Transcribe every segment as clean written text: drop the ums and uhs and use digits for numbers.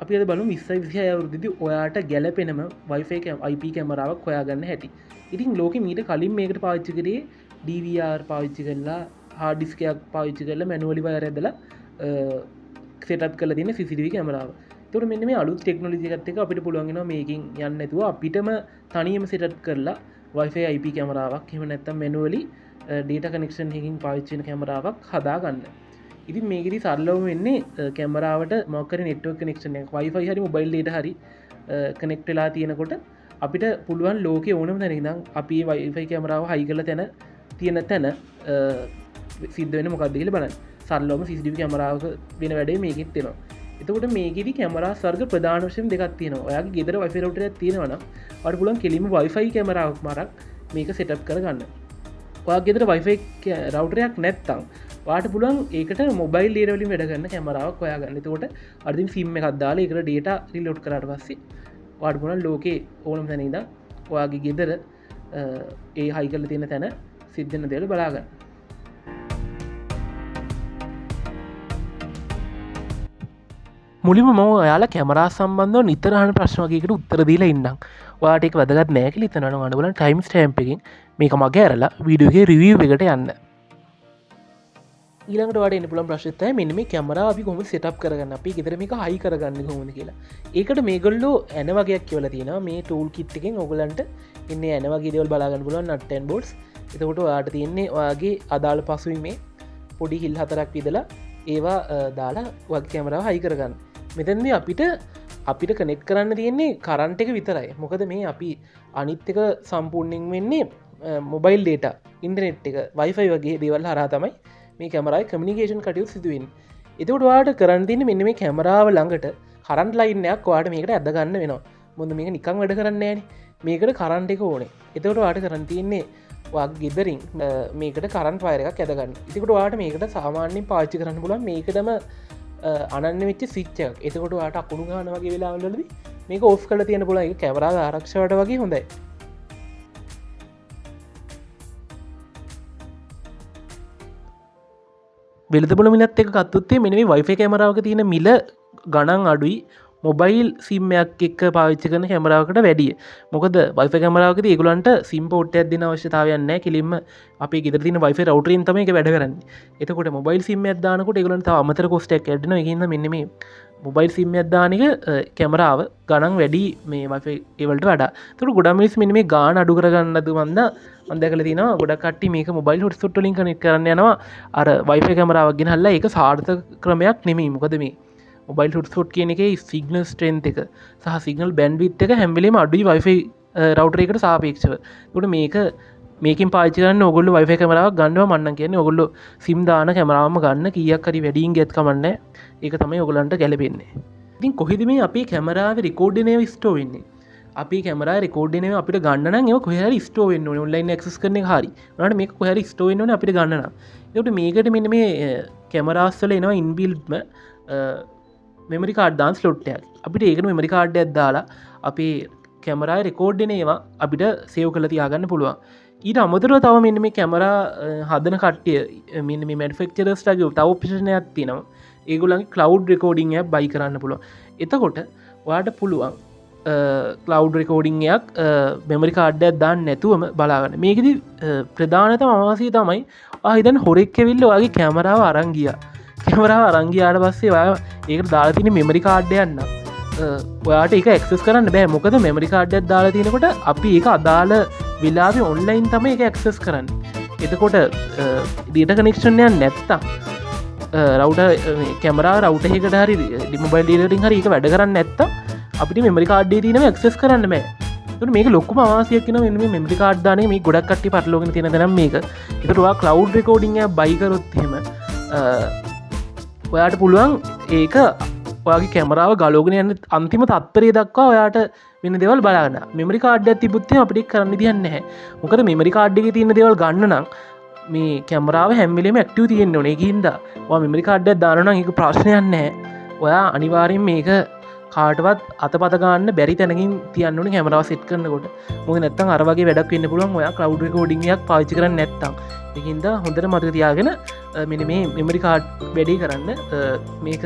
අපි අද බලමු 2026 අවුරුද්දේදී ඔයාට ගැලපෙනම Wi-Fi IP කැමරාවක් හොයාගන්න හැටි. ඉතින් ලෝකෙ මීට කලින් මේකට පාවිච්චි කරේ DVR පාවිච්චි කරලා, හાર્ඩ් ඩිස්ක් එකක් පාවිච්චි කරලා, මැනුවලි වයර් ඇදලා සෙටප් කරලා තියෙන CCTV කැමරාව. ඒතකොට මෙන්න මේ අලුත් ටෙක්නොලොජි එකත් එක්ක අපිට පුළුවන් වෙනවා මේකෙන් යන්න නැතුව අපිටම තනියම සෙටප් කරලා Wi-Fi IP කැමරාවක්, එහෙම නැත්නම් මැනුවලි ඩේටා කනෙක්ෂන් එකකින් පාවිච්චි වෙන කැමරාවක් හදාගන්න. ඉතින් මේකෙදි සරලවම වෙන්නේ කැමරාවට මොකක් හරි නෙට්වර්ක් කනෙක්ෂන් එකක්, Wi-Fi හරි මොබයිල් ඩේටා හරි කනෙක්ට් වෙලා තියෙනකොට අපිට පුළුවන් ලෝකේ ඕනම තැනක ඉඳන් අපි මේ Wi-Fi කැමරාව හයි කරලා තියෙන තැන සිද්ධ වෙන්නේ මොකක්ද කියලා බලන්න. සරලවම CCTV කැමරාවක වෙන වැඩේ මේකෙත් වෙනවා. එතකොට මේකෙදි කැමරා වර්ග ප්‍රධාන වශයෙන් දෙකක් තියෙනවා. ඔයාගේ ගෙදර Wi-Fi router එකක් තියෙනවා නම් ඔයාලට පුළුවන් කෙලින්ම Wi-Fi කැමරාවක් මාරක් මේක සෙටප් කරගන්න. ඔයාගේ ගෙදර Wi-Fi router එකක් නැත්නම් ඔයාට පුළුවන් ඒකට මොබයිල් ඩේටා වලින් වැඩ කරන කැමරාවක් හොයාගන්න. එතකොට අර ඉතින් සිම් එකක් දාලා ඒකට ඩේටා රීලෝඩ් කරාට පස්සේ ඔයාට පුළුවන් ලෝකේ ඕනම තැන ඉඳන් ඔයාගේ ගෙදර ඒ හයි කරලා තියෙන තැන සිද්ධ වෙන දේවල් බලාගන්න. මුලින්ම මම ඔයාලා කැමරා සම්බන්ධව නිතර අහන ප්‍රශ්න වගේකට උත්තර දීලා ඉන්නම්. ඔයාට ඒක වැදගත් නෑ කියලා හිතනවා නම් ඔයාලා බලන්න ටයිම් ස්ටෑම්ප් එකෙන් මේක මග ඇරලා වීඩියෝ එකේ රිවිව් එකට යන්න. ඊළඟට ඔයාලට එන්න පුළුවන් ප්‍රශ්නේ තමයි මෙන්න මේ කැමරාව අපි කොහොමද සෙටප් කරගන්නේ, අපි ගෙදර මේක හයි කරගන්නේ කොහොමද කියලා. ඒකට මේගොල්ලෝ ඇන වගේක් කියවලා තියෙනවා. මේ ටූල් කිට් එකෙන් ඔයගොල්ලන්ට එන්නේ ඇන වගේ දේවල් බලා ගන්න පුළුවන්, නට් ඇන්ඩ් බෝල්ට්ස්. එතකොට ඔයාලට තියෙන්නේ ඔයාගේ අදාළ පසුබිමේ පොඩි හිල් හතරක් විදලා ඒවා දාලා ඔයාගේ කැමරාව හයි කරගන්න. මෙතනදී අපිට කනෙක්ට් කරන්න තියෙන්නේ කරන්ට් එක විතරයි. මොකද මේ අපි අනිත් එක සම්පූර්ණයෙන් වෙන්නේ මොබයිල් ඩේටා, ඉන්ටර්නෙට් එක, Wi-Fi වගේ දේවල් හරහා තමයි මේ කැමරාවේ කමියුනිකේෂන් කටයුතු සිදු වෙන්නේ. එතකොට ඔයාලට කරන්න තියෙන්නේ මෙන්න මේ කැමරාව ළඟට කරන්ට් ලයින් එකක් ඔයාලට මේකට ඇද ගන්න වෙනවා. මොකද මේක නිකන් වැඩ කරන්නේ නෑනේ. මේකට කරන්ට් එක ඕනේ. එතකොට ඔයාලට කරන්න තියෙන්නේ ඔයාගේ ගෙදරින් මේකට කරන්ට් වයර් එකක් ඇද ගන්න. එතකොට ඔයාලට මේකට සාමාන්‍යයෙන් පාවිච්චි කරන්න පුළුවන් මේකටම අනන්‍ය වෙච්ච ස්විච් එකක්. එතකොට ඔයාලට අකුණු ගන්න වගේ වෙලාවල් වලදී මේක ඕෆ් කරලා තියන්න පුළුවන්. ඒක කැමරාව ආරක්ෂාවට වගේ හොඳයි. වෙළඳපොළ මිලත් එක්ක ගත්තොත් එහෙම මෙන්න මේ Wi-Fi කැමරාවක තියෙන මිල ගණන් අඩුයි මොබයිල් සිම් එකක් එක්ක පාවිච්චි කරන කැමරාවකට වැඩිය. මොකද Wi-Fi කැමරාවකදී ඒගොල්ලන්ට සිම් පෝට් එකක් දෙන අවශ්‍යතාවයක් නැහැ. කෙලින්ම අපේ ගෙදර තියෙන Wi-Fi router එකෙන් තමයි ඒක වැඩ කරන්නේ. එතකොට මොබයිල් සිම් එකක් දානකොට ඒගොල්ලන්ට තව අමතර කොස්ට් එකක් ඇඩ් වෙනවා. ඒකින්ද මෙන්න මේ මොබයිල් සිම් එකක් දාන එක කැමරාව ගණන් වැඩි මේ Wi-Fi ඒ වලට වඩා. එතකොට ගොඩක් මිනිස්සු මෙන්න මේ ගාණ අඩු කරගන්නද මන්ද මං දැකලා තියෙනවා ගොඩක් කට්ටිය මේක මොබයිල් හොට්ස්පොට් වලින් කනෙක්ට් කරන්න යනවා. අර Wi-Fi කැමරාවක් ගෙනහල්ලා ඒක සාර්ථක ක්‍රමයක් නෙමෙයි. මොකද මේ මොබයිල් හොට්ස්පොට් කියන එකේ සිග්නල් ස්ට්‍රෙන්ත් එක සහ සිග්නල් බැන්ඩ්විඩ්ත් එක හැම වෙලේම අඩුයි Wi-Fi router එකට සාපේක්ෂව. ඒකට මේකෙන් පාවිච්චි කරන්න ඕගොල්ලෝ Wi-Fi කැමරාවක් ගන්නවා මං නම් කියන්නේ ඕගොල්ලෝ සිම් දාන කැමරාවම ගන්න, කීයක් හරි වැඩියෙන් ගියත් කමක් නෑ. ඒක තමයි ඕගොල්ලන්ට ගැලපෙන්නේ. ඉතින් කොහෙද මේ අපේ කැමරාවේ රෙකෝඩ් වෙන ඒවා ස්ටෝර් වෙන්නේ? අපේ කැමරාවේ රෙකෝඩ් වෙන ඒවා අපිට ගන්න නම් ඒවා කොහේ හරි ස්ටෝර් වෙන්න ඕනේ. ඔන්ලයින් ඇක්සස් කරන එක හරි. උනාට මේක කොහේ හරි ස්ටෝර් වෙන්න ඕනේ අපිට ගන්න නම්. ඒකට මේකට මෙන්න මේ කැමරාස් වල එනවා ඉන්බිල්ට්ම මෙමරි කාඩ් දාන ස්ලොට් එකක්. අපිට ඒකට මෙමරි කාඩ් එකක් දාලා අපේ කැමරාවේ රෙකෝඩ් වෙන ඒවා අපිට සේව් කරලා තියාගන්න පුළුවන්. ඊට අමතරව තව මෙන්න මේ කැමරා හදන කට්ටිය මෙන්න මේ මැනුෆැක්චරර්ස් ලාගේ තව ඔප්ෂන් එකක් තියෙනවා. ඒගොල්ලන්ගේ ක්ලවුඩ් රෙකෝඩින් එකක් බයි කරන්න පුළුවන්. එතකොට ඔයාට පුළුවන් ක්ලවුඩ් රෙකෝඩින් එකක් මෙමරි කාඩ් එකක් දාන්න නැතුවම බලාගන්න. මේකෙදි ප්‍රධානතම අවාසිය තමයි ඔයා හිතන්න හොරෙක් ඇවිල්ලා ඔයාගේ කැමරාව අරන් ගියා. කැමරාව අරන් ගියාට පස්සේ ඔයා ඒකට දාලා තියෙන මෙමරි කාඩ් එකක් නම් ඔයාට ඒක ඇක්සස් කරන්න බෑ. මොකද මෙමරි කාඩ් එකක් දාලා තියෙනකොට අපි ඒක අදාළ වෙලාවේ ඔන්ලයින් තමයි ඒක ඇක්සස් කරන්නේ. එතකොට ඩේටා කනෙක්ෂන් එකක් නැත්තම් රවුටර් මේ කැමරාව රවුටර් එකකට හරි මොබයිල් ඩේටා වලින් හරි ඒක වැඩ කරන්නේ නැත්තම් අපිට මෙමරි කාඩ් එකේ තියෙනව ඇක්සස් කරන්න බෑ. එතකොට මේක ලොකුම අවාසියක් වෙනවා මෙන්න මේ මෙමරි කාඩ් දාන එක. මේ ගොඩක් කට්ටිය පටලවාගෙන තියෙන තැනක් මේක. එතකොට ඔයා ක්ලවුඩ් රෙකෝඩින් එකක් බයි කරොත් එහෙම ඔයාට පුළුවන් ඒක ඔයාගේ කැමරාව ගලවගෙන යන අන්තිම තත්පරය දක්වා ඔයාට වෙන දේවල් බලාගන්න. මෙමරි කාඩ් එකක් තිබුත් එහෙම අපිට ඒක කරන්න විදිහක් නැහැ. මොකද මෙමරි කාඩ් එකේ තියෙන දේවල් ගන්න නම් මේ කැමරාව හැම වෙලේම ඇක්ටිව් තියෙන්න ඕනේ. ඒක හින්දා ඔයා මෙමරි කාඩ් එකක් දානවා නම් ඒක ප්‍රශ්නයක් නැහැ. ඔයා අනිවාර්යෙන් මේක කාටවත් අතපත ගන්න බැරි තැනකින් තියන්න ඕනේ කැමරාව සෙට් කරනකොට. මොකද නැත්තම් අර වගේ වැඩක් වෙන්න පුළුවන් ඔයා ක්ලවුඩ් රෙකෝඩින් එකක් පාවිච්චි කරන්නේ නැත්තම්. ඒක හින්දා හොඳට මතක තියාගෙන මෙන්න මේ මෙමරි කාඩ් වැඩේ කරන්න මේක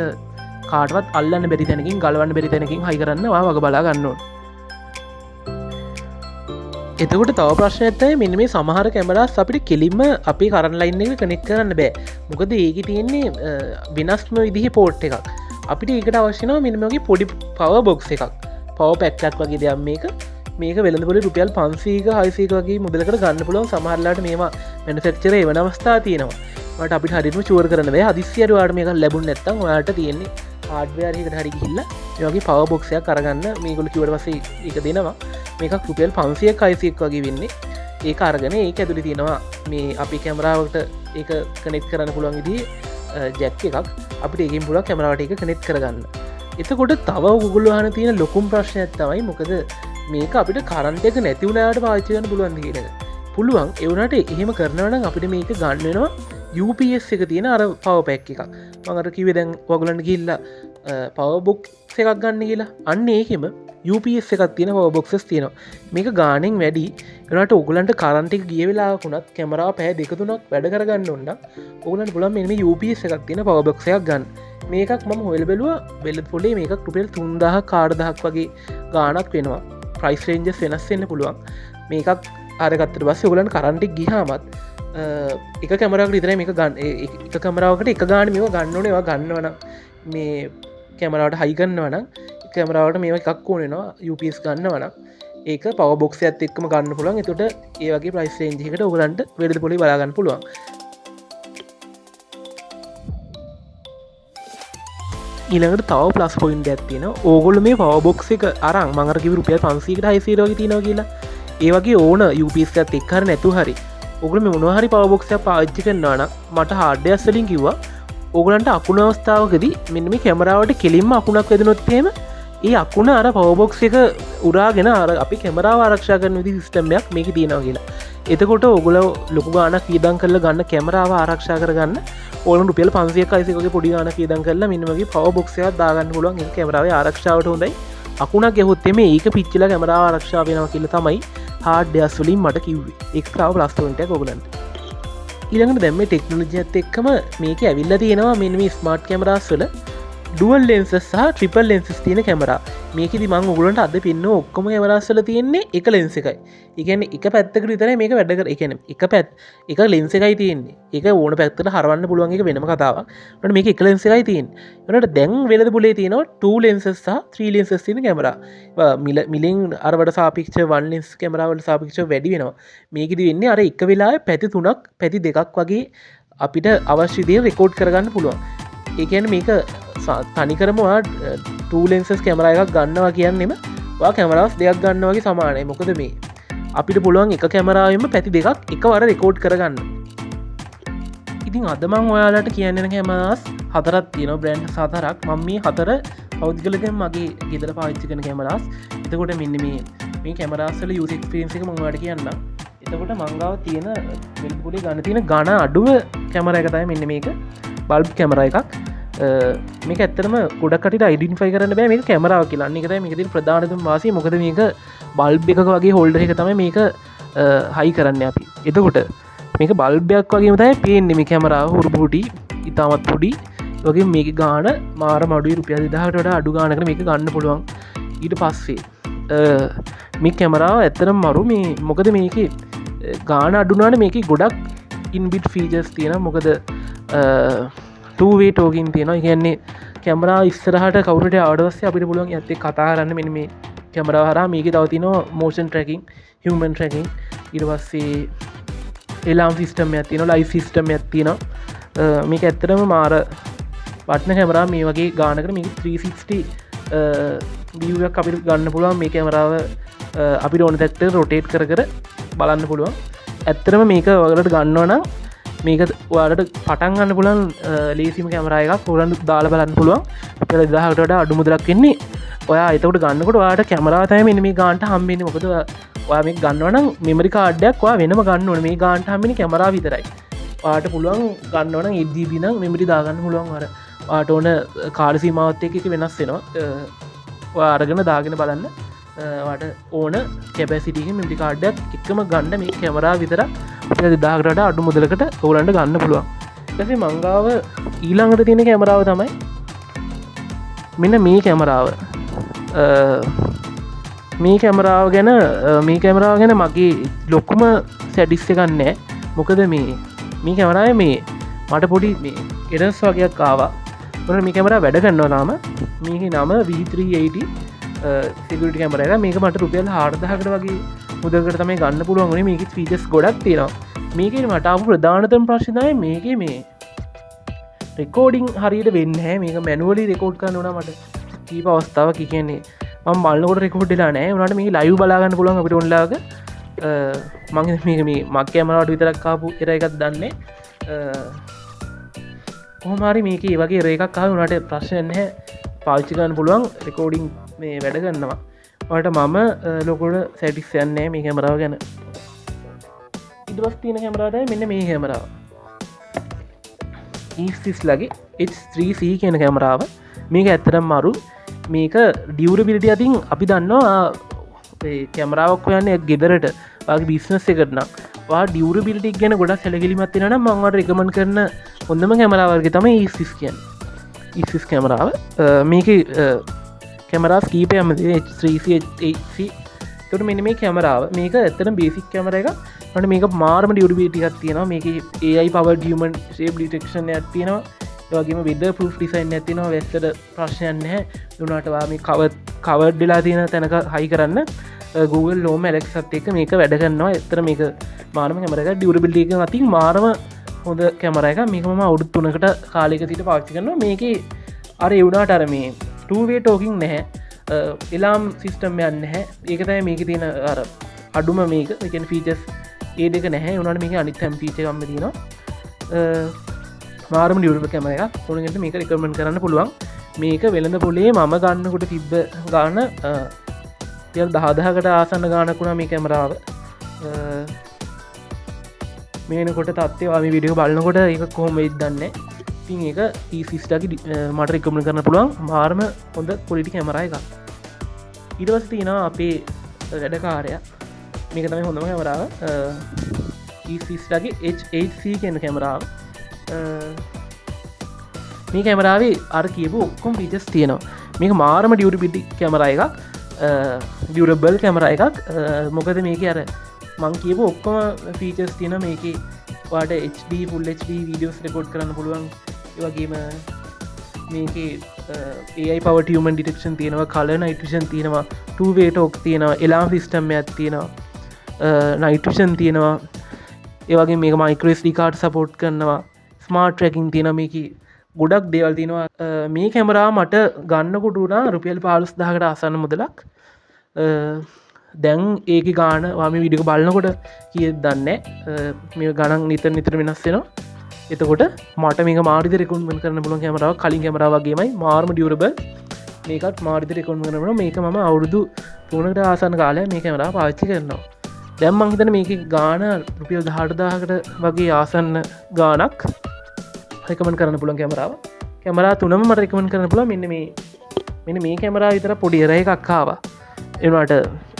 කාටවත් අල්ලන්න බැරි තැනකින්, ගලවන්න බැරි තැනකින් හයි කරන්න ඔයා වග බලා ගන්න ඕන. එතකොට තව ප්‍රශ්නයක් තමයි මෙන්න මේ සමහර කැමරාස් අපිට කෙලින්ම අපේ කරන්ට් ලයින් එකට කනෙක්ට් කරන්න බෑ. මොකද ඒකේ තියෙන්නේ වෙනස්ම විදිහේ පෝට් එකක්. අපිට ඒකට අවශ්‍ය වෙනවා මෙන්න මේ වගේ පොඩි පවර් බොක්ස් එකක්. පවර් පැක් එකක් වගේ දෙයක් මේක. මේක වෙළඳ පොලේ රුපියල් 500ක 600ක වගේ මුදලකට ගන්න පුළුවන්. සමහර වෙලාවට මේවා මැනුෆැක්චර් එවන අවස්ථා තියෙනවා. මට අපිට හරියටම ෂුවර් කරන්න බෑ. හදිස්සියට ඔයාලට මේක ලැබුණ නැත්නම් ඔයාලට තියෙන්නේ හાર્ඩ්වෙයාර් එකකට හරි ගිහිල්ලා මේ වගේ පවර් බොක්ස් එකක් අරගන්න. මේගොල්ලෝ කිව්වට පස්සේ ඒක දෙනවා. මේකක් රුපියල් 500ක් 600ක් වගේ වෙන්නේ. ඒක අරගෙන ඒක ඇතුලේ තියෙනවා මේ අපේ කැමරාවකට ඒක කනෙක්ට් කරන්න පුළුවන් විදිහේ ජැක් එකක්. අපිට ඒකෙන් පුළුවන් කැමරාවට ඒක කනෙක්ට් කරගන්න. එතකොට තව ඔයගොල්ලෝ අහන තියෙන ලොකුම ප්‍රශ්නයක් තමයි මොකද මේක අපිට කරන්ට් එක නැති වුණාට පාවිච්චි කරන්න පුළුවන්ද කියන එක. පුළුවන්. ඒ වුණාට එහෙම කරනවා නම් අපිට මේක ගන්න වෙනවා UPS එක තියෙන අර පවර් පැක් එකක්. මම අර කිව්වේ දැන් ඔයගොල්ලන්ට ගිහිල්ලා පවර් බොක්ස් එකක් ගන්න කියලා. අන්න ඒකෙම UPS එකක් තියෙන පවර් බොක්සස් තියෙනවා. මේක ගාණෙන් වැඩි. ඒ වුණාට ඔයගොල්ලන්ට කරන්ට් එක ගිය වෙලාවක වුණත් කැමරාව පැය දෙක තුනක් වැඩ කරගන්න ඕන නම් ඔයගොල්ලන්ට පුළුවන් මෙන්න මේ UPS එකක් තියෙන පවර් බොක්ස් එකක් ගන්න. මේකක් මම හොයලා බැලුවා වෙළඳ පොලේ මේකක් රුපියල් තුන්දාහක් හාරදාහක් වගේ ගාණක් වෙනවා. ප්‍රයිස් රේන්ජස් වෙනස් වෙන්න පුළුවන්. මේකක් අරගත්තට පස්සේ ඔයගොල්ලන්ට කරන්ට් එක ගියාමත් එක කැමරාවකට විතරයි මේක ගන්න. එක කැමරාවකට එක ගාණ මේවා ගන්න ඕනේ. ඒවා ගන්නවා නම් මේ කැමරාවට හයි කරනවා නම් කැමරාවට මේවා එකක් ඕන වෙනවා. UPS ගන්නවා නම් ඒක පවර් බොක්ස් එකත් එක්කම ගන්න පුළුවන්. එතකොට ඒ වගේ ප්‍රයිස් රේන්ජ් එකකට ඔයගොල්ලන්ට වෙළඳ පොලේ බලා ගන්න පුළුවන්. ඊළඟට තව ප්ලස් පොයින්ට් එකක් තියෙනවා. ඕගොල්ලෝ මේ පවර් බොක්ස් එක අරන් මං අර කිව්ව රුපියල් 500කට 600 වගේ තියෙනවා කියලා. ඒ වගේ ඕන UPS එකත් එක්ක හරි නැතුව හරි ඕගොල්ලෝ මේ මොනවා හරි පවර් බොක්ස් එකක් පාවිච්චි කරනවා නම් මට හાર્ඩ්වෙයාර්ස් වලින් කිව්වා ඕගොල්ලන්ට අකුණු අවස්ථාවකදී මෙන්න මේ කැමරාවට කෙලින්ම අකුණක් වැදුනොත් එහෙම ඒ අකුණ අර පවර් බොක්ස් එක උරාගෙන අර අපි කැමරාව ආරක්ෂා කරන විදි සිස්ටම් එකක් මේකේ තියෙනවා කියලා. එතකොට ඕගොල්ලෝ ලොකු ගාණක් වියදම් කරලා ගන්න කැමරාව ආරක්ෂා කරගන්න ඕගොල්ලෝ රුපියල් 500ක් 600ක් වගේ පොඩි ගාණක් වියදම් කරලා මෙන්න වගේ පවර් බොක්ස් එකක් දාගන්න පුළුවන්. ඒක කැමරාවේ ආරක්ෂාවට හොඳයි. අකුණක් ගැහුවොත් එමේ ඒක පිච්චිලා කැමරාව ආරක්ෂා වෙනවා කියලා තමයි හાર્ඩ්වෙයාර්ස් වලින් මට කිව්වේ. ඒක තව ප්ලස් පොයින්ට් එකක් ඕගොල්ලන්ට. ඊළඟට දැන් මේ ටෙක්නොලොජි එකත් එක්කම මේකේ ඇවිල්ලා තියෙනවා මෙන්න මේ ස්මාර්ට් කැමරාස් වල ඩුවල් ලෙන්සස් සහ ට්‍රිපල් ලෙන්සස් තියෙන කැමරා. මේකෙදි මං ඔයගොල්ලන්ට අද පෙන්නුව ඔක්කොම කැමරාස් වල තියෙන්නේ එක ලෙන්ස් එකයි. ඒ කියන්නේ එක පැත්තකට විතරයි මේක වැඩ කර-, ඒ කියන්නේ එක පැත්-, එක ලෙන්ස් එකයි තියෙන්නේ. ඒක ඕන පැත්තකට හරවන්න පුළුවන් එක වෙනම කතාවක්. ඒනට මේක එක ලෙන්ස් එකයි තියෙන්නේ. ඒනට දැන් වෙළඳ පොලේ තියෙනවා 2 ලෙන්සස් සහ 3 ලෙන්සස් තියෙන කැමරා. ඒවා මිලෙන් අරවට සාපේක්ෂව 1 ලෙන්ස් කැමරා වලට සාපේක්ෂව වැඩි වෙනවා. මේකෙදි වෙන්නේ අර එක වෙලාවේ පැති තුනක් පැති දෙකක් වගේ අපිට අවශ්‍ය දේ රෙකෝඩ් කරගන්න පුළුවන්. ඒ කියන්නේ මේක තනිකරම ඔයා 2 ලෙන්සස් කැමරා එකක් ගන්නවා කියන්නෙම ඔයා කැමරාස් දෙකක් ගන්නවා වගේ සමානයි. මොකද මේ අපිට පුළුවන් එක කැමරාවෙන්ම පැති දෙකක් එකවර රෙකෝඩ් කරගන්න. ඉතින් අද මං ඔයාලට කියන්න යන කැමරාස් හතරක් තියෙනවා, බ්‍රෑන්ඩ් හතරක්. මං මේ හතර පෞද්ගලිකව මගේ ගෙදර පාවිච්චි කරන කැමරාස්. එතකොට මෙන්න මේ කැමරාස් වල යූස් එක්ස්පීරියන්ස් එක මං ඔයාලට කියන්නම්. එතකොට මං ගාව තියෙන වෙළඳ පොලේ ගන්න තියෙන ඝන අඩුව කැමරා එක තමයි මෙන්න මේක, බල්බ් කැමරා එකක්. මේක ඇත්තටම ගොඩක් කට්ටියට අයිඩෙන්ටිෆයි කරන්න බෑ මේක කැමරාව කියලා. අන්න ඒක තමයි මේකේ තියෙන ප්‍රධානතම වාසිය. මොකද මේක බල්බ් එකක වගේ හෝල්ඩර් එක තමයි මේක හයි කරන්නේ අපි. එතකොට මේක බල්බ් එකක් වගේම තමයි පේන්නේ මේ කැමරාව, හුරු පොඩි, ඉතාමත් පොඩි. ඒ වගේම මේකේ ගාණ මාරම අඩුයි, රුපියල් 2000කට වඩා අඩු ගාණකට මේක ගන්න පුළුවන්. ඊට පස්සේ මේ කැමරාව ඇත්තටම මරු. මේ මොකද මේකේ ගාණ අඩු වුණාට මේකේ ගොඩක් ඉන්බිට් ෆීචර්ස් තියෙනවා. මොකද two way talking තියෙනවා. ඒ කියන්නේ කැමරාව ඉස්සරහට කවුරු හරි ආවට පස්සේ අපිට පුළුවන් එයාත් එක්ක කතා කරන්න මෙන්න මේ කැමරාව හරහා. මේකේ තව තියෙනවා motion tracking, human tracking, ඊට පස්සේ alarm system එකක් තියෙනවා, light system එකක් තියෙනවා. මේක ඇත්තටම මාර වටින කැමරාව. මේ වගේ ගානකට මේක 360 view එකක් අපිට ගන්න පුළුවන්. මේ කැමරාව අපිට ඕන තැනට රොටේට් කර කර බලන්න පුළුවන්. ඇත්තටම මේක ඔයාලට ගන්නවා නම් මේක ඔයාලට පටන් ගන්න පුළුවන් ලේසිම කැමරා එකක්. ඔයාලට දාලා බලන්න පුළුවන්. රුපියල් 2000කට වඩා අඩු මුදලක් වෙන්නේ. ඔයා එතකොට ගන්නකොට ඔයාලට කැමරාව තමයි මෙන්න මේ ගානට හම්බෙන්නේ. මොකද ඔයා මේක ගන්නවා නම් මෙමරි කාඩ් එකක් ඔයා වෙනම ගන්න ඕනේ. මේ ගානට හම්බෙන්නේ කැමරාව විතරයි. ඔයාට පුළුවන් ගන්නවා නම් 8 GB නම් මෙමරි දාගන්න පුළුවන්. අර ඔයාට ඕන කාල සීමාවත් එක්ක ඒක වෙනස් වෙනවා. ඔයා අරගෙන දාගෙන බලන්න. ඔයාට ඕන කැපැසිටි එකේ මෙමරි කාඩ් එකක් එක්කම ගන්න මේ කැමරාව විතරක් රුපියල් 2000කට වඩා අඩු මුදලකට ඔයගොල්ලන්ට ගන්න පුළුවන්. ඊට පස්සේ මං ගාව ඊළඟට තියෙන කැමරාව තමයි මෙන්න මේ කැමරාව, මේ කැමරාව ගැන මගේ ලොකුම සැටිස් එකක් නෑ. මොකද මේ මේ කැමරාවේ මේ මට පොඩි මේ එරර්ස් වගේක් ආවා. ඔන්න මේ කැමරාව වැඩ කරනවා තාම. මේකේ නම V380 security camera එක. මේක මට රුපියල් 4000කට වගේ මුදලකට තමයි ගන්න පුළුවන් වුණේ. මේකේ ෆීචර්ස් ගොඩක් තියෙනවා. මේකේ මට ආපු ප්‍රධානතම ප්‍රශ්නේ තමයි මේකේ මේ රෙකෝඩින් හරියට වෙන්නේ නැහැ. මේක මැනුවලි රෙකෝඩ් කරන්න වුණා මට කීප අවස්ථාවක්. ඒ කියන්නේ මම බලනකොට රෙකෝඩ් වෙලා නැහැ. ඒ වුණාට මේක ලයිව් බලා ගන්න පුළුවන් අපිට ඕන වෙලාවක. මං හිතන්නේ මේක මේ මක් කැමරාවට විතරක් ආපු එරර් එකක් දන්නේ. කොහොම හරි මේකේ ඒ වගේ එරර් එකක් ආව වුණාට ප්‍රශ්නයක් නැහැ. පාවිච්චි කරන්න පුළුවන්, රෙකෝඩින් මේ වැඩ කරනවා. ඔයාලට මම ලොකුවට සැටිස්ෆයි නැහැ මේ කැමරාව ගැන. ඊට පස්සේ තියෙන කැමරාව තමයි මෙන්න මේ කැමරාව. Easys ලගේ H3C කියන කැමරාව. මේක ඇත්තටම මරු. මේක ඩියුරබිලිටි අතින් අපි දන්නවා ඒ කැමරාවක් හොයන්නේ ගෙදරට ඔයාගේ බිස්නස් එකට නම් ඔයා ඩියුරබිලිටි ගැන ගොඩක් සැලකිලිමත් වෙනවා නම් මම ඔයාලට රෙකමන්ඩ් කරන හොඳම කැමරාව වර්ගය තමයි Easys කියන්නේ. Easys කැමරාව. මේකේ කැමරාස් කීපයක්ම තියෙනවා, H3C, H8C. එතකොට මෙන්න මේ කැමරාව, මේක ඇත්තටම බේසික් කැමරා එකක්. මට මේක මාරම ඩියුරබිලිටි එකක් තියෙනවා. මේකේ AI powered human shape detection එකක් තියෙනවා. ඒ වගේම weather proof design එකක් තියෙනවා. වැස්සට ප්‍රශ්නයක් නැහැ. ඒ වුණාට ඔයා මේ කවර්ඩ් වෙලා තියෙන තැනක හයි කරන්න Google Home Alexaත් එක්ක මේක වැඩ කරනවා. ඇත්තට මේක මාරම කැමරා එකක්. ඩියුරබිලිටි එක අතින් මාරම හොඳ කැමරා එකක්. මේක මම අවුරුදු 3කට කාලයක සිට පාවිච්චි කරනවා. මේකේ අර ඒ වුණාට අර මේ two way talking නැහැ. එලාම් සිස්ටම් එකක් නැහැ. ඒක තමයි මේකේ තියෙන අර අඩුම මේක. ඒ කියන්නේ ෆීචර්ස් ඒ දෙක නැහැ. ඒ වුණාට මේකේ අනිත් හැම ෆීචර් එකක්ම තියෙනවා. මාරම ඩියුරබල් කැමරා එකක්. ඕන කෙනෙක්ට මේක රෙකමන්ඩ් කරන්න පුළුවන්. මේක වෙළඳ පොලේ මම ගන්නකොට තිබ්බ ගාන රුපියල් 10,000කට ආසන්න ගානක් වුණා මේ කැමරාව. මේ වෙනකොට තත්ත්වය ඔයා මේ වීඩියෝ බලනකොට ඒක කොහොම වෙයිද දන්නේ නැහැ. ඉතින් ඒක Easys ලගේ මට රෙකමන්ඩ් කරන්න පුළුවන් මාරම හොඳ ක්වොලිටි කැමරා එකක්. ඊට පස්සේ තියෙනවා අපේ වැඩකාරයා. මේක තමයි හොඳම කැමරාව. Easys ලගේ H8C කියන කැමරාව. මේ කැමරාවේ අර කියපු ඔක්කොම ෆීචර්ස් තියෙනවා. මේක මාරම ඩියුරබිලිටි කැමරා එකක්. ඩියුරබල් කැමරා එකක්. මොකද මේකේ අර මං කියපු ඔක්කොම ෆීචර්ස් තියෙනවා. මේකේ ඔයාලට HD full HD videos record කරන්න පුළුවන්. ඒ වගේම මේකේ AI powered human detection තියෙනවා, color night vision තියෙනවා, two way talk තියෙනවා, alarm system එකක් තියෙනවා, night vision තියෙනවා. ඒ වගේම මේක micro SD card support කරනවා, smart tracking තියෙනවා. මේකේ ගොඩක් දේවල් තියෙනවා. මේ කැමරාව මට ගන්නකොට වුණා රුපියල් 15,000කට ආසන්න මුදලක්. දැන් ඒකේ ගාන ඔයා මේ වීඩියෝ එක බලනකොට කීයද දන්නේ නැහැ. මේ ගණන් නිතර නිතර වෙනස් වෙනවා. එතකොට මට මේක මාර විදිහට රෙකමන්ඩ් කරන්න පුළුවන් කැමරාවක්. කලින් කැමරාව වගේමයි මාරම ඩියුරබල්. මේකත් මාර විදිහට රෙකමන්ඩ් කරන්න පුළුවන්. මේක මම අවුරුදු 3කට ආසන්න කාලයක් මේ කැමරාව පාවිච්චි කරනවා. දැන් මං හිතන්නේ මේකේ ගාන රුපියල් 18,000කට වගේ ආසන්න ගානක් රෙකමන්ඩ් කරන්න පුළුවන් කැමරාව. කැමරා තුනම මට රෙකමන්ඩ් කරන්න පුළුවන්. මෙන්න මේ කැමරාව විතර පොඩි එරර් එකක් ආවා. ඒ වුණාට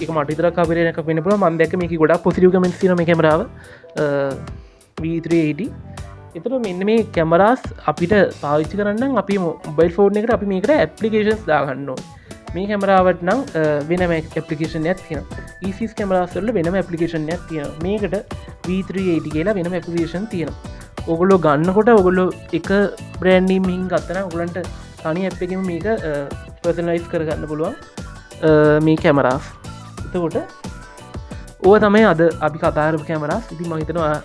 ඒක මට විතරක් ආපු එරර් එකක් වෙන්න පුළුවන්. මං දැක්ක මේකේ ගොඩක් පොසිටිව් කමෙන්ට්ස් තියෙනවා මේ කැමරාව. V380. එතකොට මෙන්න මේ කැමරාස් අපිට පාවිච්චි කරන්න නම් අපි මොබයිල් ෆෝන් එකට අපි මේකට ඇප්ලිකේෂන්ස් දාගන්න ඕනේ. මේ කැමරාවට නම් වෙනම ඇප්ලිකේෂන් එකක් තියෙනවා. Easys cameras වල වෙනම ඇප්ලිකේෂන් එකක් තියෙනවා. මේකට V380 කියලා වෙනම ඇප්ලිකේෂන් තියෙනවා. ඔගොල්ලෝ ගන්නකොට ඔගොල්ලෝ එක බ්‍රෑන්ඩ් නේම් එකකින් ගත්තා නම් ඔයගොල්ලන්ට තනි ඇප් එකකින්ම මේක පර්සනලයිස් කරගන්න පුළුවන් මේ කැමරාස්. එතකොට ඕවා තමයි අද අපි කතා කරපු කැමරාස්. ඉතින් මං හිතනවා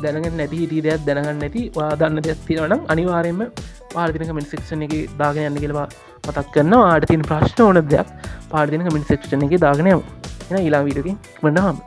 දැනගන්න නැති හිටිය දෙයක් දැනගන්න නැති ඔයා දන්න දෙයක් තියෙනවා නම් අනිවාර්යයෙන්ම පහළ තියෙන කමෙන්ට් සෙක්ෂන් එකේ දාගෙන යන්න කියලා මතක් කරනවා. ඔයාලට තියෙන ප්‍රශ්න ඕන දෙයක් පහළ තියෙන කමෙන්ට් සෙක්ෂන් එකේ දාගෙන යමු. එහෙනම් ඊළඟ වීඩියෝ එකකින් ඉක්මනට හම්බ.